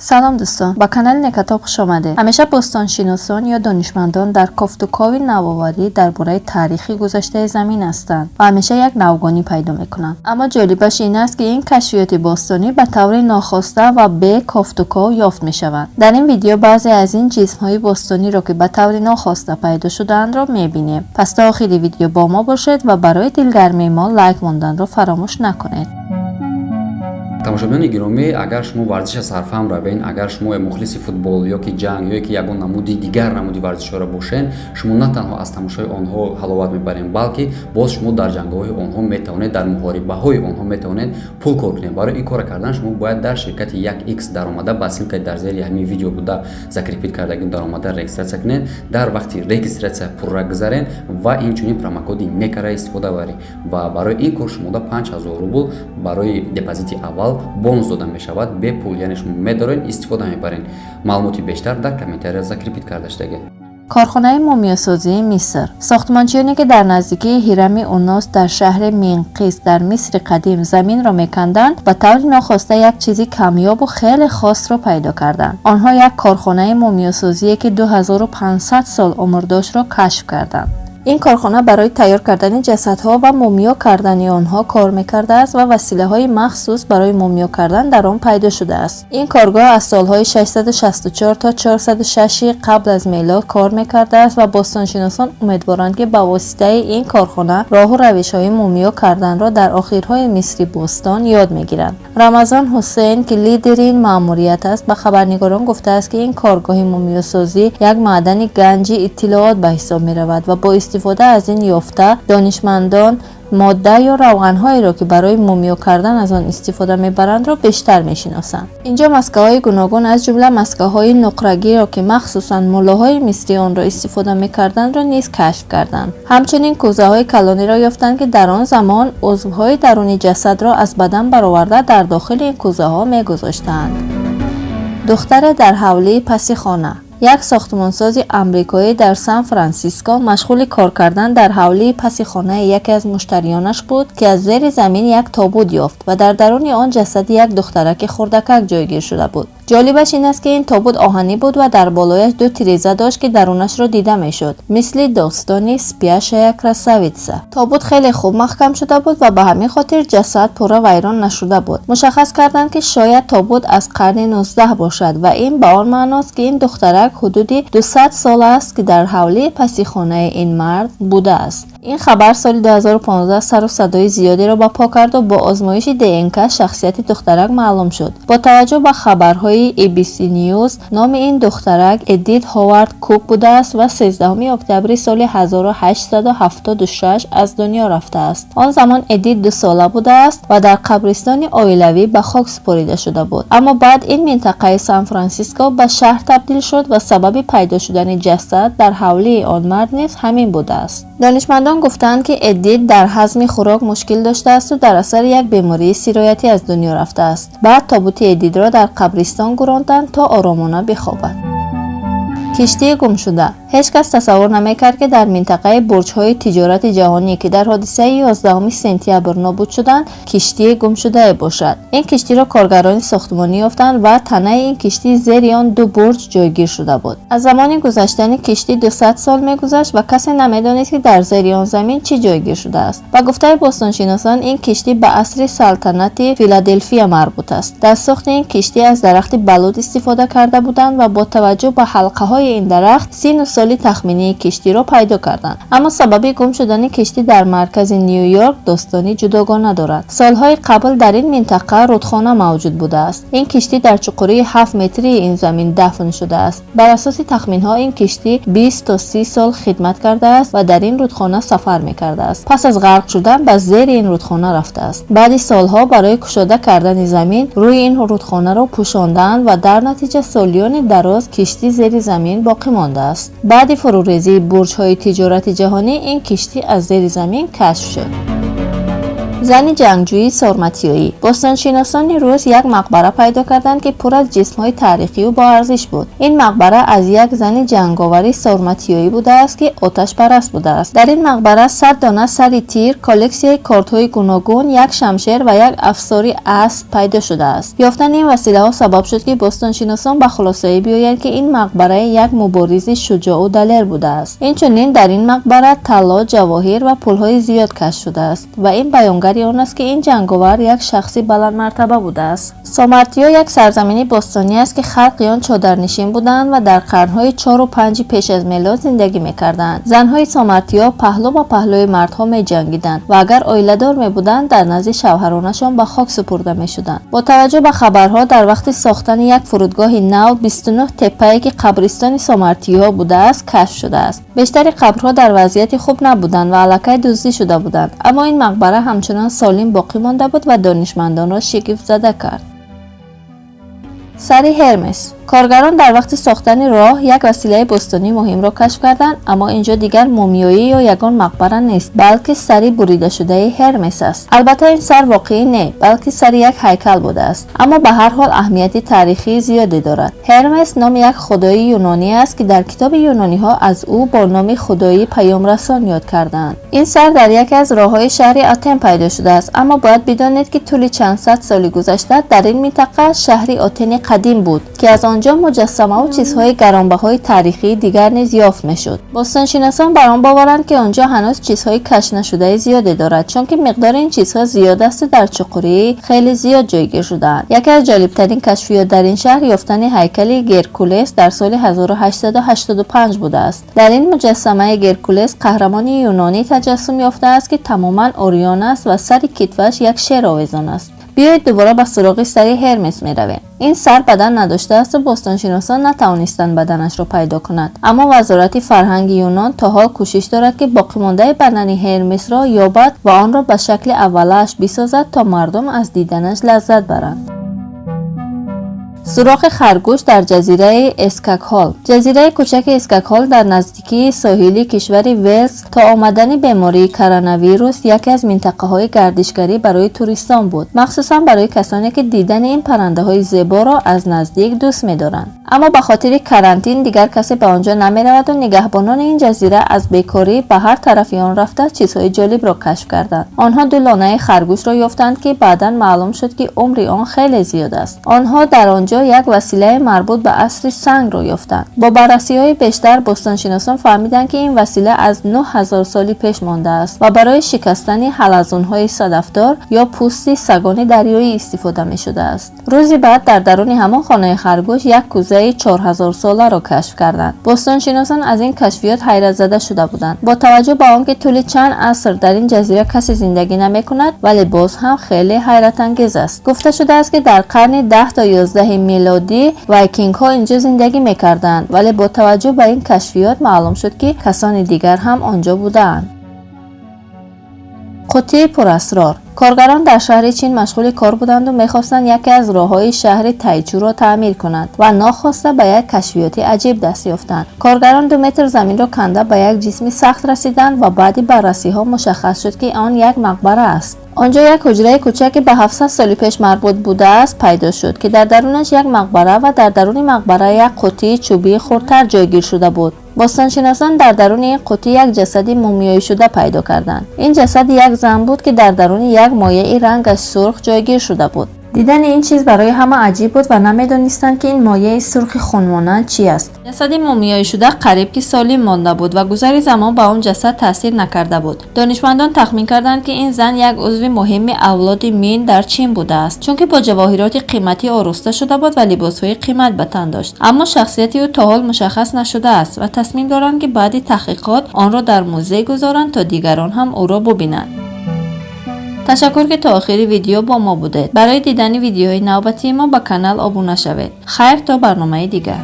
Салом, дӯстон, ба канали Некатоб хуш омадед. Ҳамеша бостоншиносон ё донишмандон дар кофтукови навоварӣ дар бораи таърихи гузаштаи замин ҳастанд ва ҳамеша як навгонӣ пайдо мекунанд. Аммо ҷолибаш ин аст, ки ин кашфиёти бостонӣ ба таври нохоста ва бе кофтуков ёфт мешаванд. Дар ин видео баъзе аз ин ҷисмҳои бостониро, ки ба таври нохоста пайдо шудаандро, мебинем. Пас то охири видео бо мо бошед ва барои дилгармии мо лайк монданро фаромӯш накунед. Тамошобинони гиромӣ, агар шумо варзиша сарфаҳм равен, агар шумо мухлиси футбол ё ки ҷанг, ё ки ягон намуди дигар намуди варзишҳоро бошен, шумо на танҳо аз тамошои онҳо ҳаловат мебарем, балки боз шумо дар ҷангоҳои онҳо метавонед, дар муҳорибаҳои онҳо метавонед пул кор кунед. Барои ин кора кардан шумо бояд дар ширкати 1 х даромада, ба ссылка и дар зери ҳамин видео буда закрепить кардагӣ даромада, регистрация кунед. Дар вақти регистрация пурра гузарен ва инчунин промокоди некара истифода баред ва барои ин кор шумода 5000 рубл барои депозити аввал бонус дода мешавад, бепул, яъне шумо медоред, истифода мебаред. Маълумоти бештар дар комментария закрепить карда шудагӣ. Корхонаи мумиёсозии Миср. Сохтмончиёне, ки дар наздикии ҳирами Унос дар шаҳри Минқис дар Мисри қадим заминро меканданд, ба таври нохоста як чизи камёбу хеле хосро пайдо карданд. Онҳо як корхонаи мумиёсозие, ки 2500 сол умр доштро, кашф карданд. Ин корхона барои тайёр кардани ҷасадҳо ва мумиё кардани онҳо кор мекардааст ва василаҳои махсус барои мумиё кардан дар он пайдо шудааст. Ин коргоҳ аз солҳои 664 то 406 қабл аз мелод кор мекардааст ва бостоншиносон умедворанд, ки ба воситаи ин корхона роҳу равишҳои мумиё карданро дар охирҳои Мисри бостон ёд мегиранд. Рамазон Ҳусейн, ки лидери ин маъмурият аст, ба хабарнигорон гуфтааст, ки ин коргоҳи мумиёсозӣ як маъдани ганҷи иттилоот ба ҳисоб меравад ва бо истифода аз ин ёфта донишмандон модда ё равғанҳоеро, ки барои мумиё кардан аз он истифода мебарандро, бештар мешиносанд. Инҷо маскаҳои гуногун, аз ҷумла маскаҳои нуқрагиро, ки махсусан муллоҳои мисрӣ онро истифода мекардандро, низ кашф карданд. Ҳамчунин кӯзаҳои калонеро ёфтанд, ки дар он замон узвҳои даруни ҷасадро аз бадан бароварда, дар дохили ин кӯзаҳо мегузоштаанд. Духтаре дар ҳавлии паси хона. Як сохтмонсози амрикоӣ дар Сан Франсиско машғули кор кардан дар ҳавлии паси хонаи яке аз муштариёнаш буд, ки аз зери замин як тобут ёфт ва дар даруни он ҷасади як духтараки хурдакак ҷойгир шуда буд. Ҷолибаш ин аст, ки ин тобут оҳанӣ буд ва дар болояш ду тиреза дошт, ки дарунашро дида мешуд, мисли достони «Спящая красавица». Тобут хеле хуб маҳкам шуда буд ва ба ҳамин хотир ҷасад пурра вайрон нашуда буд. Мушаххас карданд, ки шояд тобут аз қарни 19 бошад ва ин ба он маъност, ки ин духтарак ҳудуди 200 сол аст, ки дар ҳавлии паси хонаи ин мард будааст. Ин хабар соли 2015 сару садои зиёдеро ба по карду бо озмоиши ДНК шахсияти духтарак маълум шуд. Бо таваҷҷӯҳ ба хабарҳои ABC News, номи ин духтарак Эдит Ҳовард Кук будааст ва 13 октябри соли 1876 аз дунё рафтааст. Он замон Эдит 2-сола будааст ва дар қабристони оилавӣ ба хок супорида шуда буд. Аммо баъд ин минтақаи Сан Франсиско ба шаҳр табдил шуд ва сабаби пайдо шудани ҷасад дар ҳавлии он мард низ ҳамин будааст. Донишмандон гуфтаанд, ки Эдит дар ҳазми хӯрок мушкил доштаасту дар асари як бемории сироятӣ аз дунё рафтааст. Баъд тобути Эдитро дар қабристон гуронданд, то оромона бихобад. Киштии гумшуда. Ҳеҷ кас тасаввур намекард, ки дар минтақаи бурҷҳои тиҷорати ҷаҳонӣ, ки дар ҳодисаи 11 сентябр нобуд шуданд, киштии гумшудае бошад. Ин киштиро коргарони сохтмонӣ ёфтанд ва танаи ин киштӣ зери он ду бурҷ ҷойгир шуда буд. Аз замони гузаштани киштӣ 200 сол мегузашт ва касе намедонист, ки дар зери он замин чӣ ҷойгир шудааст. Ба гуфтаи бостоншиносон, ин киштӣ ба асри салтанати Филаделфия марбут аст. Дар сохти ин киштӣ аз дарахти балут истифода карда буданд ва бо таваҷҷӯҳ ба ҳалқаҳои ин дарахт сину соли тахминии киштиро пайдо карданд. Аммо сабаби гум шудани киштӣ дар маркази Ню Йорк достони ҷудогона дорад. Солҳои қабл дар ин минтақа рудхона мавҷуд будааст. Ин киштӣ дар чуқурии 7 метрии ин замин дафн шудааст. Бар асоси тахминҳо, ин киштӣ 20 то 30 сол хидмат кардааст ва дар ин рудхона сафар мекардааст. Пас аз ғарқ шудан ба зери ин рудхона рафтааст. Баъди солҳо барои кушода кардани замин рӯи ин рудхонаро пӯшондаанд ва дар натиҷа солиёни дароз киштӣ зери замин боқӣ мондааст. Баъди фурӯрезии бурҷҳои тиҷорати ҷаҳонӣ ин киштӣ аз зери замин кашф шуд. Зани ҷангҷӯи сорматиёӣ. Бостоншиносони рус як мақбара пайдо карданд, ки пур аз ҷисмҳои таърихию боарзиш буд. Ин мақбара аз як зани ҷанговари сорматиёӣ будааст, ки оташпараст будааст. Дар ин мақбара 100 дона сари тир, коллексияи кордҳои гуногун, як шамшер ва як афсори асп пайдо шудааст. Ёфтани ин василаҳо сабаб шуд, ки бостоншиносон ба хулосае биёянд, ки ин мақбараи як муборизи шуҷоу далер будааст. Инчунин дар ин мақбара талло, ҷавоҳир ва пулҳои зиёд кашф шудааст ва ин баёнгари он аст, ки ин ҷанговар як шахси баландмартаба будааст. Сомартиё як сарзамини бостонӣ аст, ки халқи он чодарнишин буданд ва дар қарнҳои чору панҷи пеш аз мелод зиндагӣ мекарданд. Занҳои сомартиё паҳлӯ ба паҳлӯи мардҳо меҷангиданд ва агар оиладор мебуданд, дар назди шавҳаронашон ба хок супурда мешуданд. Бо таваҷҷӯҳ ба хабарҳо, дар вақти сохтани як фурудгоҳи нав 29 теппае, ки қабристони сомартиҳо будааст, кашф шудааст. Бештари қабрҳо дар вазъияти хуб набуданд ва аллакай дуздӣ шуда буданд, аммо ин мақбара ҳамчунон солим боқӣ монда буд ва донишмандонро шигифтзада кард. Сари Ҳермес. Коргарон дар вақти сохтани роҳ як василаи бостонии муҳимро кашф карданд, аммо инҷо дигар мумиёӣ ё ягон мақбара нест, балки сари буридашудаи Ҳермес аст. Албатта, ин сар воқеӣ не, балки сари як ҳайкал будааст, аммо ба ҳар ҳол аҳамияти таърихии зиёде дорад. Ҳермес номи як худои юнонӣ аст, ки дар китоби юнониҳо аз ӯ бо номи худои паёмрасон ёд кардаанд. Ин сар дар яке аз роҳҳои шаҳри Атен пайдо шудааст, аммо бояд бидонед, ки тӯли чанд сад соли гузашта дар ин минтақа шаҳри Отени қадим буд, ки аз он ҷо муҷассамаву чизҳои гаронбаҳои таърихии дигар низ ёфт мешуд. Бостоншиносон бар он боваранд, ки он ҷо ҳанӯз чизҳои кашф нашудаи зиёде дорад, чунки миқдори ин чизҳо зиёд асту дар чуқурии хеле зиёд ҷойгир шудаанд. Яке аз ҷолибтарин кашфиёт дар ин шаҳр ёфтани ҳайкали Геркулес дар соли 1885 будааст. Дар ин муҷассамаи Геркулес, қаҳрамони юнонӣ, таҷассум ёфтааст, ки тамоман урён аст ва сари китфаш як шер овезон аст. Биёед, дубора ба суроғи сари Ҳермес меравем. Ин сар бадан надоштаасту бостоншиносон натавонистанд баданашро пайдо кунанд, аммо Вазорати фарҳанги Юнон то ҳол кӯшиш дорад, ки боқимондаи бадани Ҳермесро ёбад ва онро ба шакли аввалааш бисозад, то мардум аз диданаш лаззат баранд. Сурохи харгӯш дар ҷазираи Эскакҳол. Ҷазираи кӯчаки Эскакҳол дар наздикии соҳили кишвари Велс то омадани бемории коронавирус яке аз минтақаҳои гардишгарӣ барои туристон буд, махсусан барои касоне, ки дидани ин паррандаҳои зеборо аз наздик дӯст медоранд. Аммо ба хотири карантин дигар касе ба он ҷо намераваду нигаҳбонони ин ҷазира аз бекорӣ ба ҳар тарафи он рафта, чизҳои ҷолибро кашф карданд. Онҳо ду лонаи харгӯшро ёфтанд, ки баъдан маълум шуд, ки умри он хеле зиёд аст. Онҳо дар он ҷо як василаи марбут ба асри сангро ёфтанд. Бо баррасиҳои бештар бостоншиносон фаҳмиданд, ки ин васила аз 9000 соли пеш мондааст ва барои шикастани ҳалазунҳои садафдор ё пӯсти сагони дарёӣ истифода мешудааст. Рӯзи баъд дар даруни ҳамон хонаи харгӯш як кӯзаи 4000-соларо кашф карданд. Бостоншиносон аз ин кашфиёт ҳайратзада шуда буданд. Бо таваҷҷӯҳ ба он ки тӯли чанд аср дар ин ҷазира касе зиндагӣ намекунад, вале боз ҳам хеле ҳайратангез аст. Гуфта шудааст, ки дар қарни 10 то 11 мелодӣ вайкингҳо инҷо зиндагӣ мекарданд, вале бо таваҷҷӯҳ ба ин кашфиёт маълум шуд, ки касони дигар ҳам он ҷо будаанд. Қуттии пурасрор. Коргарон дар шаҳри Чин машғули кор буданду мехостанд яке аз роҳҳои шаҳри Тайчуро таъмир кунанд ва нохоста ба як кашфиёти аҷиб даст ёфтанд. Коргарон 2 метр заминро канда, ба як ҷисми сахт расиданд ва баъди баррасиҳо мушаххас шуд, ки он як мақбара аст. Он ҷо як ҳуҷраи кӯчаке ба 700 соли пеш марбут будааст пайдо шуд, ки дар дарунаш як мақбара ва дар даруни мақбара як қуттии чӯбии хурдтар ҷойгир шуда буд. Бостоншиносон дар даруни ин қуттӣ як ҷасади мумиёишуда пайдо карданд. Ин ҷасади як зан буд, ки дар даруни як моеи рангаш сурх ҷойгир шуда буд. Дидани ин чиз барои ҳама аҷиб буд ва намедонистанд, ки ин моеи сурхи хунмонанд чӣ аст. Ҷасади мумиёишуда қариб ки солим монда буд ва гузари замон ба он ҷасад таъсир накарда буд. Донишмандон тахмин карданд, ки ин зан як узви муҳими авлоди Мин дар Чин будааст, чунки бо ҷавоҳироти қиматӣ ороста шуда буд ва либосҳои қимат ба тан дошт. Аммо шахсияти ӯ то ҳол мушаххас нашудааст ва тасмим доранд, ки баъди таҳқиқот онро дар музей гузоранд, то дигарон ҳам ӯро бубинанд. Ташаккур, ки то охири видео бо мо будед. Барои дидани видеоҳои навбатии мо ба канал обуна шавед. Хайр, то барномаи дигар.